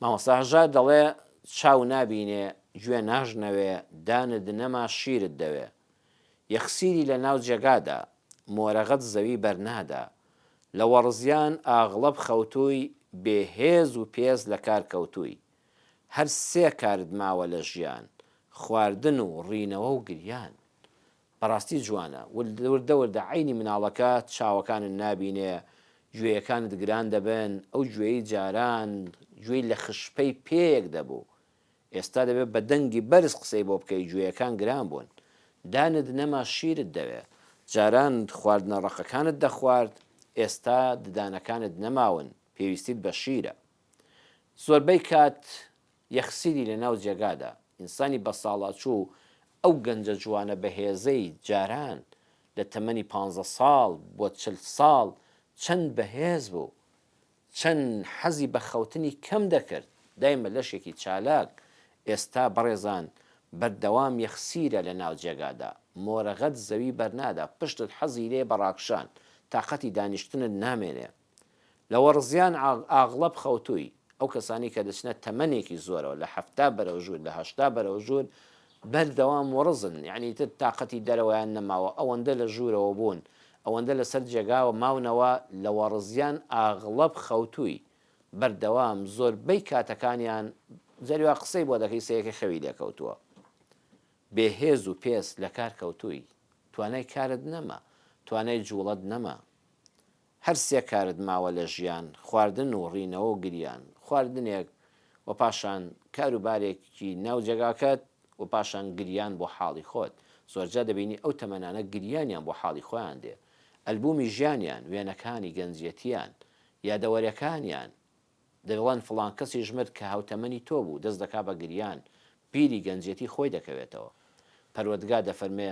مامۆستا هەژار دەڵێ چاو نابینێ گوێ ناژنەوێ دانت نەما شیرت دەوێ یەخسیری لە ناو جێگادا مۆرەغەت زەوی بەرنادا لە وەڕزیان ئاغڵەب خەوتووی بێ هێز و پێز لە کار کەوتووی هەر سێ کارت ماوە لە ژیان خواردن و ڕینەوە و گریان بەڕاستی جوانە. وردە وردە عەینی مناڵەکە چاوەکانت نابینێ، گوێیەکانت گران دەبن، ئەو گوێی جاران گوێی لە خشپەی پێیەک دەبوو، ئێستا دەبێ بە دەنگی بەرز قسەی بۆ بکەی، گوێیەکان گران بوون. دانت نەما شیرت دەوێ. جاران خواردنە ڕەقەکانت دەخوارد، ئێستا ددانەکانت نەماون، پێویستیت بە شیرە. زۆربەی کات یەخسیری لە ناو جێگادا، ئینسانی بەساڵاچوو ئەو گەنجە جوانە بەهێزەی جاران لە تەمەنی پانزە ساڵ بۆ چل ساڵ چەند بەهێز بوو، چەند حەزی بە خەوتنی کەم دەکرد، دایمە لەشێکی چالاک، ئێستا بەڕێزان بەردەوام یەخسیرە لە ناو جێگادا، مۆرەغەت زەوی بەرنادا، پشتت حەزی لێیە بە ڕاکشان، تاقەتی دانیشتنت نامێنێ. لە وەڕزیان ئاغڵەب خەوتووی، ئەو کەسانەی کە دەچنە تەمەنێکی زۆرەوە لە 70 بەرەو ژوور لە 80 بەرەو ژوور بەردەوام وەڕزن یانی ئیتر تاقەتی دەرەوەیان نەماوە ئەوەندە لە ژوورەوە بوون ئەوەندە لەسەر جێگاوە ماونەوە لە وەڕزیان ئاغڵەب خەوتووی بەردەوام زۆربەی کاتەکانیان جاری وا قسەی بۆ دەکەی سەیەکە خەوی لێکەوتووە بێ هێز و پێست لەکار کەوتووی توانای کارت نەما توانای جوڵەت نەما هەر سێ کارت ماوە لە ژیان، خواردن و ڕینەوە و گریان. خواردنێک و پاشان کار و بارێکی ناو جێگاکەت و پاشان گریان بۆ حاڵی خۆت. زۆرجار دەبینی ئەو تەمەنانە گریانیان بۆ حاڵی خۆیان دێ. ئەلبومی ژیانیان، وێنەکانی گەنجیەتیان، یادەوەرەکانیان. دەڵێن فڵان کەسیش مرد کە هاوتەمەنی تۆ بوو، دەست دەکا بە گریان، بیری گەنجیەتی خۆی دەکەوێتەوە. پەروەردگار دەفەرمێ،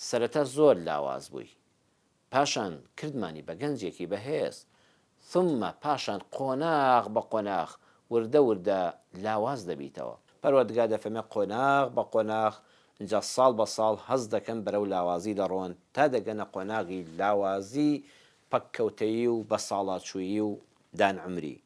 سەرەتا زۆر لاواز بووی. پاشان کردمانی بە گەنجێکی بەهێز، ثم پاشان قۆناغ بە قۆناغ وردە وردە لاواز دەبیتەوە. پەروەردگار دەفەرمێ قۆناغ بە قۆناغ ئینجا ساڵ بە ساڵ هەست دەکەن بەرەو لاوازی دەڕۆن تا دەگەنە قۆناغی لاوازی پەککەوتەیی و بەساڵاچوویی و دان عومری.